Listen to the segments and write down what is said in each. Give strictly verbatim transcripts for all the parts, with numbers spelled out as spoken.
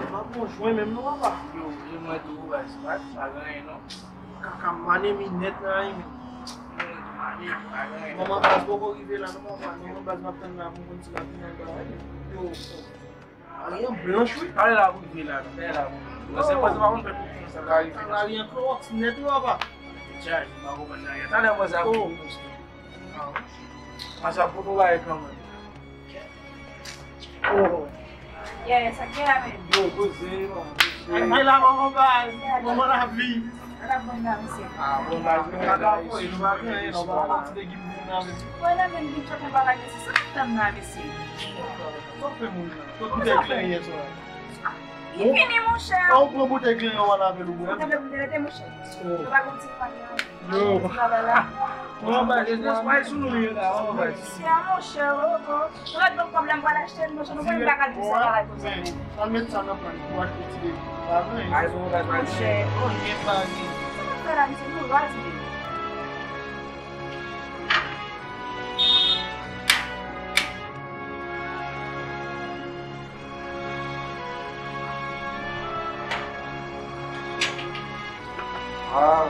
M ap gon jwen menm non, papa. Yo, e mwen tou, baz, baz, pa gen anyen non. Kaka m mane minèt nan ay men. Yo, mwen tou mane, pa gen anyen. Manman baz poko rive la non, papa. Manman baz m ap tann la pou m konn si l ap vin anba. Yo, lari an blanch wi. Talè l ap rive la, talè l ap rive. Mwen se mwen se pa konn fè tout moun sa lari. Lari an klowòks nèt wi, papa. Tchaj, m pa konprann anyen. Talè mwen sa ap rive. Mwen sa ap foto bagay kanmenm. Oh. Yeah, sa k gen la menm? Yo, poze, non. Sa k gen la, manman baz? Manman lavi. Sa k ap bon la, mesye? Ah, bon, baz, nou pa ka voye, nou pa gen anyen, non, pa konn ti legim pou moun avè. Wè, nan menm vin chòt nan bagay, mesye. Sa k ap tann la, mesye? Sa w fè moun nan? Kot boutèy kleren yè swa? Li fini, monchè. An, ou pran boutèy kleren an, w al avè l, ou bwè l? Ou tande boutèy la, monchè? Oh. Nou pa konn ti pale anyen. Yo. Mwen anba jezi, espwa e sou nou ye la, mwen anba jezi. Monchè, monchè, oh, oh. Nou ret bon pwoblèm, pral achte l, monchè, nou konn bagay pou sa, bagay konsa. Al met sa nan plan pou achte ti bebe. Pa vre? Ay, bon, bagay, monchè, oh, gen bagay. Sa nou fè la, misye, nou raz, wi. Ah.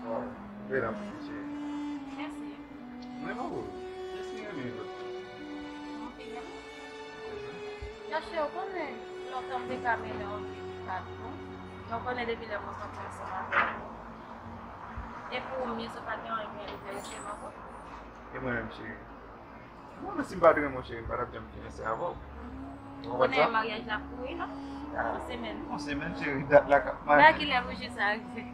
Wow. Bèl ap cheri. Mèsi. Mwen pa wè w. Kiyès ki renmen lòt? Mwen te renmen. Chache, ou konnen, lontan m te ka mennen yon vi kat moun. Mwen konnen depi lè mwen kanpe ansanm avè w. E pou ou menm, sa pa gen anyen ki enterese m ankò? E mwen menm, cheri? Mwen menm, si m pa t renmen w, cheri, m pa t ap janm fiyanse avè w. Ou konprann sa? Konnen maryaj la kouri, non? Ah, yon semèn. Yon semèn, cheri, dat la k ap mache. Nan kilè pou jou sa rive?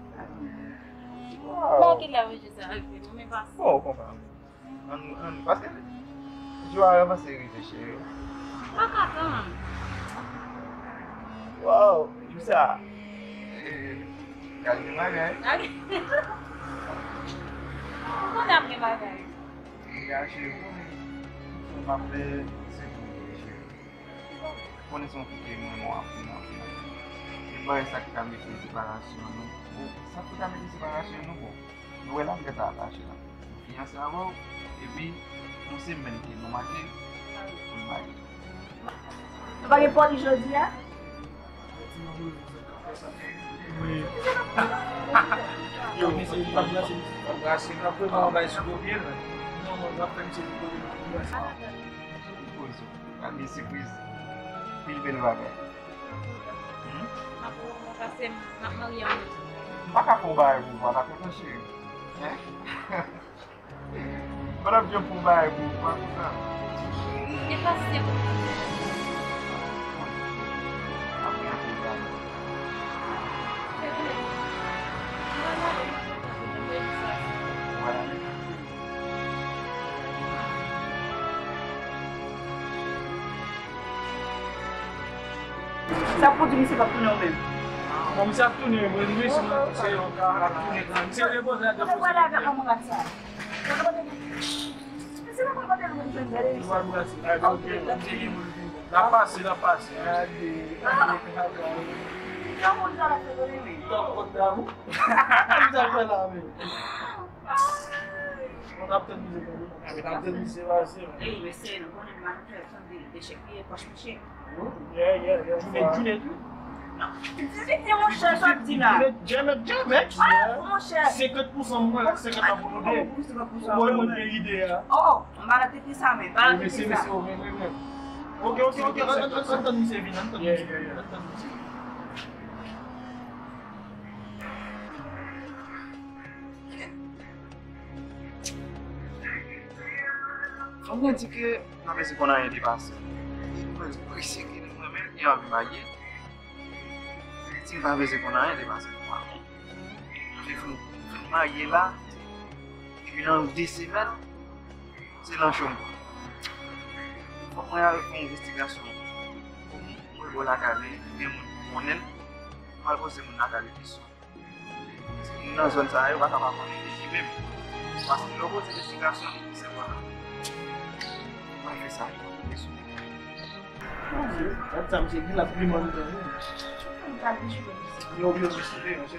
Nan kilè pou jou sa rive? Mwen menm pa. Bon, ou konprann. Ann, ann, paske jou a avanse rive, cheri. M pa ka tann. Wow, jou sa. Eh, pral gen bagay. Ou konnen ap gen bagay. Ya, cheri, ou konnen. Fò m ap fè se pou ou, cheri. Ou konnen se yon fi ke mwen, mwen anpil, anpil, anpil. Se bagay sa ki ka mete separasyon nou. Bon, sa ki ka mete separasyon nou, bon. Nou wè la m gentan atache la. M fiyanse avè w, epi yon semèn ke nou make pou n marye. Nou pa gen pòli jodi a? Yo, misye, m ap brase, m ap brase, m ap fè yon bagay sou do pye l. Non, non, m ap fè misye vin kote m, m ap brase. Gade sipriz. Pil bèl bagay. Hmm? M ap pase, m ap marye avè w. M pa ka fè yon bagay pou ou, pa dakò non, cheri. Hein? M pa t ap janm fè yon bagay pou ou, pa konsa. E pa se pou ou. Apre anpil bagay. Se vre. Mwen la, mwen kontan pou nou, mwen jis la. Mwen la. Sa pou di misye p ap tounen ou menm? Bon, misye ap tounen, mwen, misye, misye, misye depoze la. Mwen pral avèk manman rat sa. Misye pa konn kote l vin jwenn bèl emisyon. L ap pase, l ap pase. Gade, gade, gade. Yon moun sa la fè konnen, men. Tankou kòd damou. Misye fè la, men. Mwen ap tann misye, tande. Mwen ap tann misye pase, men. Ey, mesye, nou konnen madanm Clayton vin dechèpiye pòch misye. Yeah, yeah, yeah. Jounen, jounen tou. Vizite, monchè, sa w ap di la. Jounen, djèmèt, djèmèt. Ah, monchè. Senkant pousan mwen, senkant la pou nou de. Ou wè mwen gen ide a. Oh, oh, m pa nan tete sa, men, pa nan tete sa. Mesye, mesye, ok, ok, ok, ok, ann, ann, ann, ann tann misye vin, ann tann misye vin, ann tann misye vin. Fanm nan di ke m pa bezwen konn anyen de pase. Mwen di, prese ke li renmen l, li anvi marye. Li di m pa bezwen konn anyen de pase pou mwen. Li fin, fin marye la, epi nan de semèn, se nan cho m pran. Fòk mwen al fè yon envestigasyon. Mwen bò lakay li, gen moun ki konnen l. Mwen al poze moun lakay li kesyon. Moun nan zòn sa yo pa ka pa konnen li menm. Paske lè w poze envestigasyon, li di se vòlè. Mwen fè sa, li pa konnen sou li. Gad sa, misye di l ap pliman nou tande. Yo, yo, misye, misye.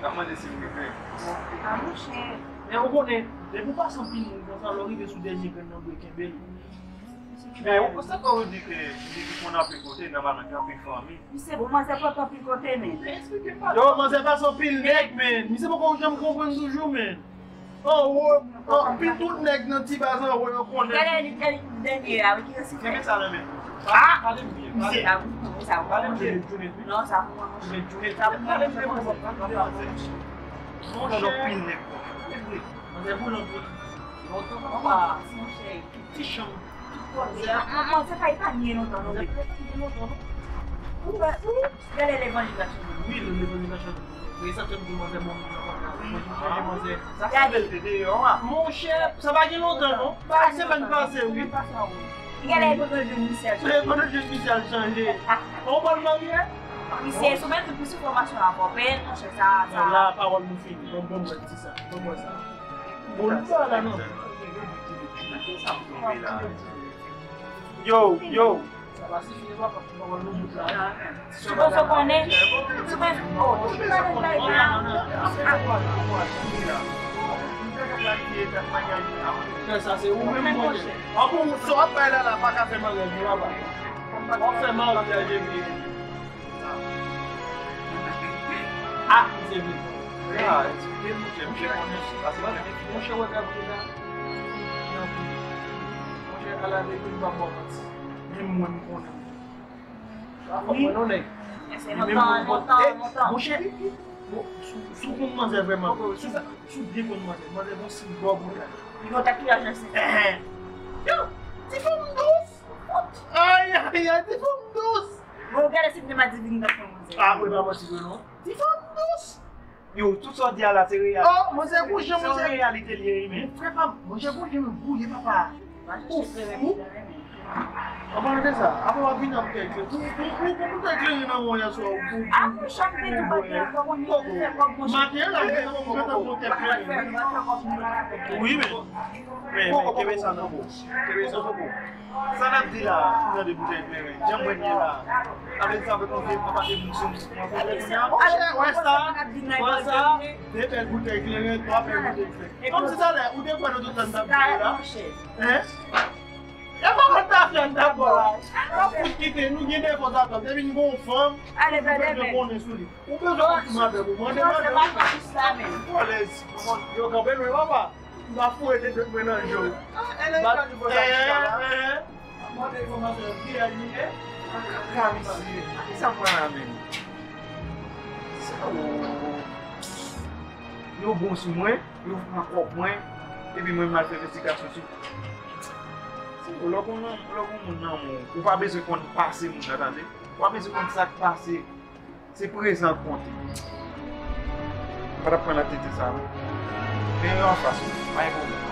L ap mande si m rive. A, monchè. Men ou konnen, depi w pase anpil moun konsa, lè w rive sou dènye grenn nan dwe kenbe l. Men ou konsta kòm ou di ke li konn anpil kote, nòmalman, gen anpil fanmi. Misye bon, manzè poko anpil kote, men. Yo, manzè pase anpil nèg, men. Misye poko janm konprann toujou, men. Anwo, anpil tout nèg nan ti baz anwo yo konnen. Gade li, gade li dènye a, wi, ki resi fè. Kenbe sa nan men. Ah, gade m byen. Misye. Sa pou mwen, sa pou mwen. Gade m byen, jounen, wi. Non, sa pou mwen. Jounen, jounen. Sa pou mwen. Gade m byen, mwen. Monchè, anpil nèg. Gade m byen. Manzè boule anpil. Lontan papa. Monchè. Ti chanm. Manzè pa epanye lontan non. Ou pa, ou gade levanjil la chanje. Wi, levanjil la chanje. Men sa fè m di manzè bon moun nan konn la. Mwen tou chanje manzè. Sa fè bèl te deyò a. Monchè, sa pa gen lontan non. Pa semèn pase wi. Gade levanjil Michel. Levanjil Michel chanje. Ou bon marye? Misye sou mèt pou sou fòmasyon a pòpèl, monchè, sa, sa. Non, la pawòl nou fini. Bon, bon, mwen di sa. Bon, mwen sa. Bon, nou pa la non. Yo, yo. Sou konsa konnen, sou konsa, oh, fè sa se ou menm monchè. An pou sa w ap bay la la pa ka fè maryaj nou la ba. W ap fè maryaj epi. Ah, misye vin. Ah, eksplike m, monchè, monchè konnen. Paske monchè wè Gabriela. Monchè, ala vin pa bon. Menm mwen m konnen. Wi. Mwen non nèg. Monchè, bon, si w konn manzè vrèman, si w byen konn manzè, manzè bon si bò pou la. Li konn ta ki ajan se. Yo, ti fanm dous. Ay, ay, ay, ti fanm dous. Bon, gade si m te madivin nan fè manzè. Ah, mwen pa manti vre non. Ti fanm dous. Yo, tout sa w di a la, se reyalite. Oh, manzè bouche, se yon reyalite li ye, wi, men. Frè pa m, manzè bouche, men bouye, papa. Ou fou? An palan de sa, apre w ap vin ak tèt kleren. Ou, ou, ou, ou tèt kleren nan men w yè swa, ou, ou, ou, ou bwè. Maten an la, ou gentan pran tèt kleren. Wi, men, men, men, kenbe sa nan men w. Kenbe sa nan men w. Sa n ap di la, ou tande boutèy kleren, jan mwen ye la. Avèk sa, avèk yon vye papa de moun sou mwen. Wè sa, wè sa, wè sa, de bèl boutèy kleren, twa bèl boutèy kleren. Kòmsi talè, ou te kwè nou tout sa n t ap di yo la? Hein? E pa konn ta fè n ta bò la. N ap fout kite, nou gen defo sa tann. Depi n gon fanm, nou bezwen konnen sou li. Ou bezwen konn sou madanm ou. Mande madanm ou. Alèz. Yo kanpe lwen, papa. M ap foure de dwèt mwen nan je w. Ah, Ellen Kalibo sa chita la. Ap mande enfòmasyon, ki èl li ye? Kaka misye. Kisa m pran la menm? Sa ou. Yo bon sou mwen, yo pran kòb mwen, epi mwen m al fè envestigasyon sou. Sa ou, lè w konn, lè w konn moun nan men w, ou pa bezwen konn pase moun nan, tande? Ou pa bezwen konn sa k pase. Se prezan k konte. M pa t ap pran latete sa non. Men yo anfas ou, pa gen pwoblèm.